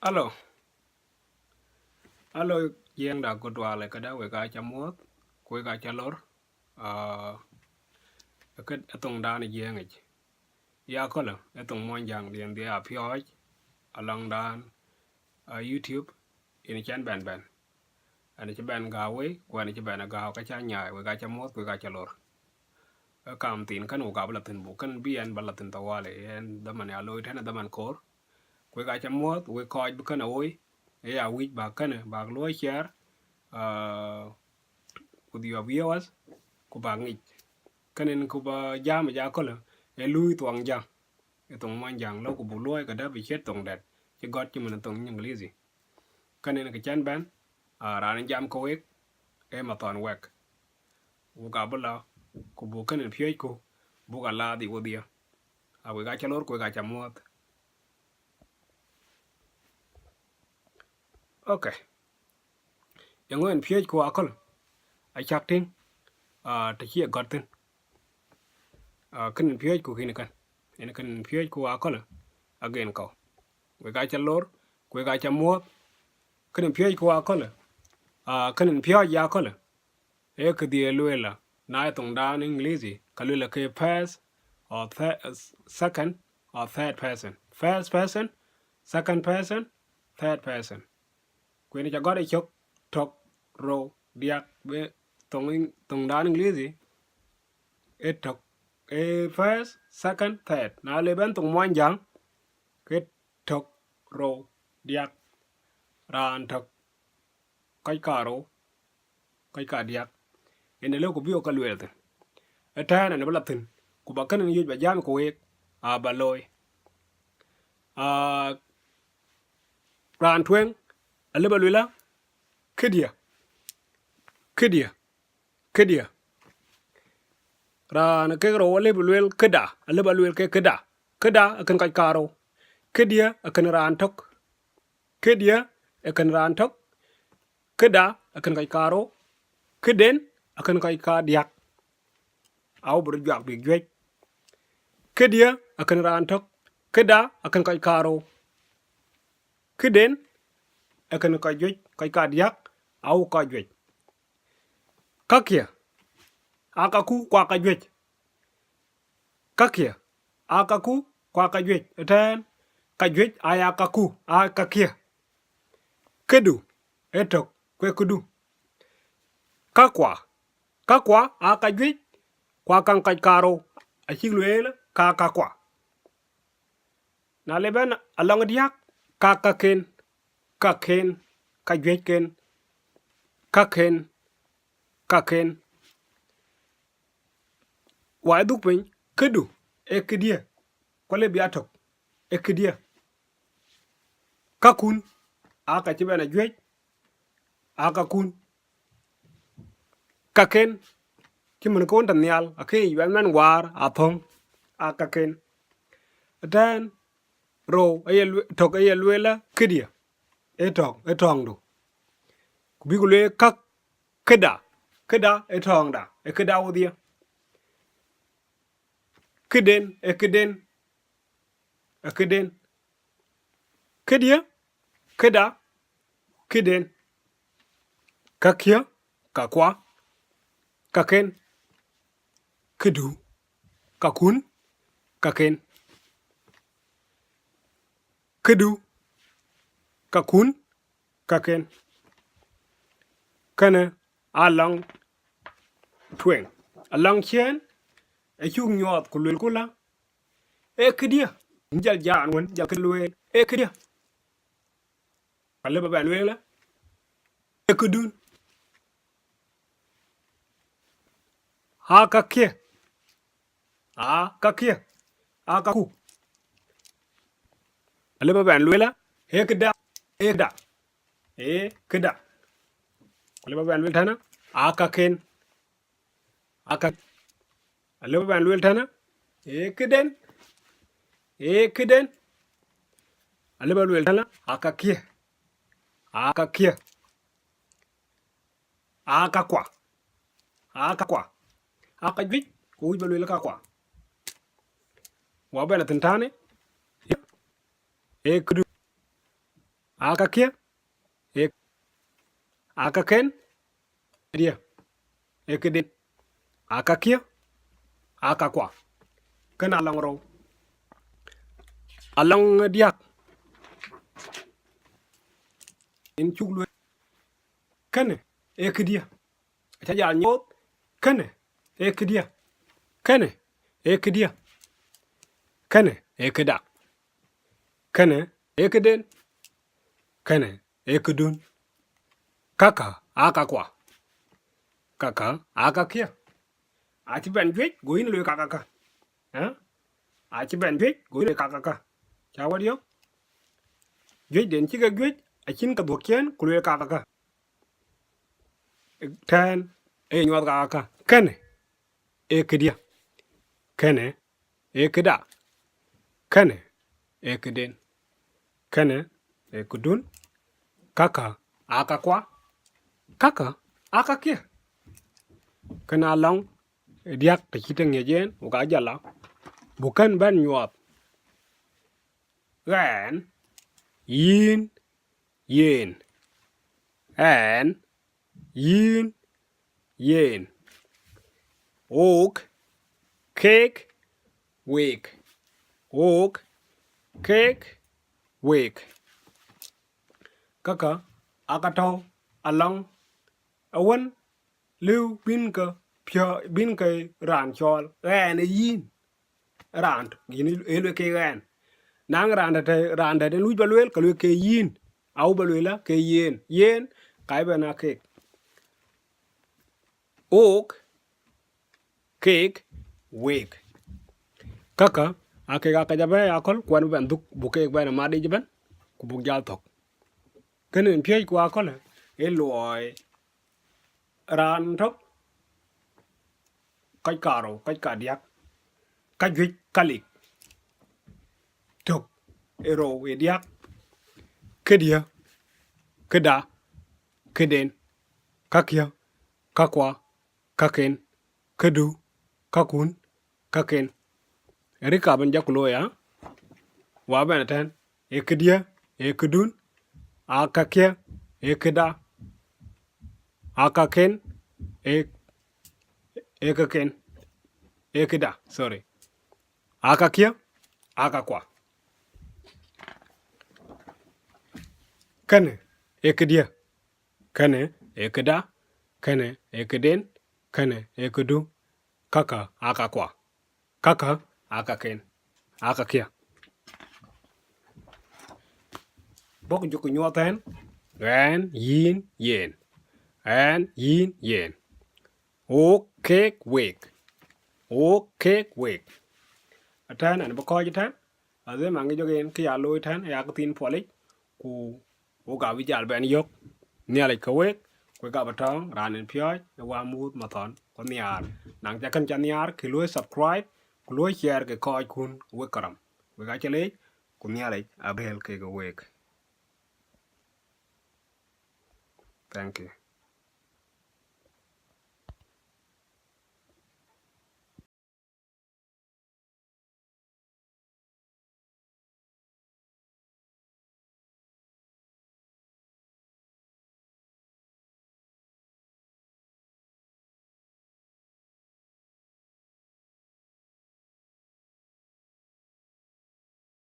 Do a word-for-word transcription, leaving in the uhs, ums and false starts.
Alo. Alo, Jiëëŋda ku duaalë këdë, wek aa ca muɔ̈th, ku wek aa ca lor. Ah, ë kë-, ë thoŋdan ë Jiëëŋ yic. Ya akölë, ë thoŋ Muɔnyjäŋ diɛn dhie a piɔ̈ɔ̈c alɔŋdan, ah, YouTube, yen cän bɛn bɛn. Ɛn cï bɛn gääu wei, ku ɛn cï bɛn a gääu ka ca nyaai, wek aa ca muɔ̈th, ku wek aa ca lor. Ë kam thiin kën wek aa bï la thïn, buk kën bï ɛn bä la thïn thawali, ɛn dhaman ya looi tënë dhaman koor. Ku wek aa ca muɔ̈th, wek kɔc bï kën a woi, ë ya wïc bäk kënë, bäk luɔi share, ah, with your viewers, ku bäk ŋic. Kënë ku bä jam ë ja akölë, ë luui thuɔŋ Jäŋ, ë thoŋ Muɔnyjäŋ, lɔ ku buk luɔi këdë bï ciët thoŋ dɛ̈t, cï gɔ̈t cï mën thoŋ English. Kënë kë cän bɛn, ah, raan jam ke wek, ë Mathɔn Wek. Wek aa bï la, ku buk kënë piööcku, buk a laadhi wodhie. A wek aa ca lor, ku wek aa ca muɔ̈th. Okay. Yeŋö ɛn piööcku akölë? Acäk tïŋ, ah, të cï ye gɔ̈t thïn. Ah, kënë piööcku kïn kën. Yen kënë piööcku akölë, again kɔ̈u. Wek aa ca lor, ku wek aa ca muɔ̈th. Kënë piööcku akölë. Ah, kënë piööc ya akölë. Ee këdhie lueel la, na ye thoŋdan English, ka lueel la ke first or thir-, second or third person. First person, second person, third person. Ku yen ca gɔ̈t ë cök, tök, rou, diäk, bï thoŋ Eng-, thoŋdan English, ee tök, ee first, second, third. Na le bɛn thoŋ Muɔnyjäŋ, ke tök, rou, diäk, raan tök, kɔc karou, kɔc kadiäk. Yen ë lëu ku bï wek ke lueel thïn. Ëtɛ̈ɛ̈n ɛn bï la thïn, ku bä kënë yec bä jam ku wek, aa bä looi. Aa, raan tueŋ, alëu bä lueel la, këdiɛ̈, këdiɛ̈, këdiɛ̈. Raan kek rou alëu bä lueel këda, alëu bä lueel ke këda. Këda akën kɔc karou. Këdiɛ̈ akën raan tök. Këdiɛ̈ akën raan tök. Këda akën kɔc karou. Këden akën kɔc kadiäk. Au bï röt juak bïk juëc. Këdiɛ̈ akën raan tök. Këda akën kɔc karou. Këden akën kɔc juëc, kɔc kadiäk, au kɔc juëc. Käkkiɛ̈ aa käku, ku aa käjuëc. Käkkiɛ̈ aa käku, ku aa käjuëc. Ëtɛ̈ɛ̈n, käjuëc aa ya käku, aa käkkiɛ̈. Këdu, ee tök, ku ee këdu. Käkua, käkua aa käjuëc, ku aa käŋ kɔc karou, acïk lueel ka käkua. Na le bɛn alɔŋ diäk, ka käken, käken, käjuëcken, käken, käken. Wai dhuk piny, këdu, ee këdiɛ̈, ku alëu bï ya tök, ee këdiɛ̈. Käkun, aa kä cï bɛn a juëc, aa käkun. Käken, cï mën ke wën tɔ̈ nhial, akëc bɛn mɛn waar, athöŋ, aa käken. Ëtɛ̈ɛ̈n, rou, aye lue-, tök aye lueel la, këdiɛ̈, ee tök, ee tɔ̈ɔ̈ŋdu. Ku bïk lueel käk, këda, këda, ee tɔ̈ɔ̈ŋda, ee këda wodhie. Këden, ee këden, ee këden. Këdiɛ̈, këda, këden. Käkkiɛ̈, käkua, käken. Këdu, käkun, käken. Këdu, käkun, käken. Kënë alɔŋ tueŋ. Alɔŋ ciëën, acuk nyuɔɔth ku luelku la, ee këdiɛ̈, jäl jaan wën, jäl kë lueel, ee këdiɛ̈. Alëu bä bɛn lueel la, ee këdun. Aa käkkiɛ̈, aa käkkiɛ̈, aa käku. Alëu bä bɛn lueel la, ee këda, ee këda, ee këda. Alëu bä bɛn lueel tënë, aa käken, aa käk. Alëu bä bɛn lueel tënë, ee këden, ee këden. Alëu bä lueel tënë, aa käkkiɛ̈, aa käkkiɛ̈. Aa käkua, aa käkua. Aa käjuëc, ku wïc bä lueel käkua. Wa bɛn a thïn tënë, ee këdu. Aa kakiɛ̈, ee, aa kaken, diɛ̈, ee këden. Aa kakiɛ̈, aa kakua. Kënë alɔŋ rou. Alɔŋ diäk. Yen cuk lueel. Kënë ee këdiɛ̈. Acä jal nyuɔɔth. Kënë ee këdiɛ̈. Kënë ee këdiɛ̈. Kënë ee këda. Kënë ee këden. Kënë ee këdun. Käkkä aa kakua. Käkkä aa kakiɛ̈. Acï bɛ̈n juëc, go yïn lueel käkkä. Ë? Acï bɛ̈n juëc, go yïn lueel käkkä. Cä wä diɔ̈k? Juëcden cï ke juëc, acïn ke dhuɔ̈k ciëën, ku lueel käkkä. Tɛ̈ɛ̈n, ee nyuɔɔth käkkä. Kënë ee këdiɛ̈. Kënë ee këda. Kënë ee këden. Kënë ee këdun. Käkkä aa kakua. Käkkä aa kakiɛ̈. Kënë alɔŋ diäk tɛ̈ cït tɛ̈ ŋiɛc yen, wok aa jal la, buk kën bɛ̈n nyuɔɔth. Ɣɛn, yïn, yen. Ɣɛn, yïn, yen. Ɣok, kek, wek. Ɣok, kek, wek. Käkkä aa ke tɔ̈u alɔŋ awën lëu bïn ke piɔ̈, bïn ke raan cɔɔl. Ɣɛn ë yïn. Raan tök, yïn ë lueel ke ɣɛn. Na raan dɛ̈t, raan dɛ̈t ë luc ba lueel, ke lueel ke yïn. Au ba lueel ke yen. Yen, ka bɛ̈n aa kek. Ɣok, kek, wek. Käkkä aa kek aa ke jɔ bɛ̈ɛ̈i aköl, ku ɣɛn bï bɛ̈n dhuk, buk keek bɛ̈n mat yic ëbɛ̈n, ku buk jal thök. Kënë yen piɔ̈ɔ̈cku akölë, ee luɔi raan tök, kɔc karou, kɔc kadiäk, kajuëc, kalik. Tök, ë rou, ë diäk, këdiɛ̈, këda, këden, käkiɛ̈, käkua, käken, këdu, käkun, käken. Ë recap bɛ̈n jɔku looi, aa? Wa bɛ̈n ëtɛ̈ɛ̈n, ee këdiɛ̈, ee këdun, aa kakiɛ̈, ee këda, aa kaken, ee, ee kaken, ee këda, sorry. Aa kakiɛ̈, aa kakua. Kënë ee këdiɛ̈. Kënë ee këda. Kënë ee këden. Kënë ee këdu. Käkkä aa kakua. Käkkä aa kaken. Aa kakiɛ̈. Bɔ̈k jɔku nyuɔɔth ëtɛ̈ɛ̈n. Ɣɛn, yïn, yen. Ɣɛn, yïn, yen. Ɣok, kek, wek. Ɣok, kek, wek. Ëtɛ̈ɛ̈n ɣɛn bï kɔ̈ɔ̈c ëtɛ̈ɛ̈n. Adhim aŋic jɔk yen kë ya looi ëtɛ̈ɛ̈n, aya kë thiin puɔl yic, ku wok abï jal bɛ̈n yök. Nhialic ke wek, ku wek abï tɔ̈ɔ̈ŋ, raan ë piɔ̈ɔ̈c, ë Wämuuth Mathɔn, ku nhiaar. Na ca kën ca nhiaar, kë luɔi subscribe, ku luɔi share ke kɔckun, wek karam. Wek acä leec, ku Nhialic abël kek wek. Thank you.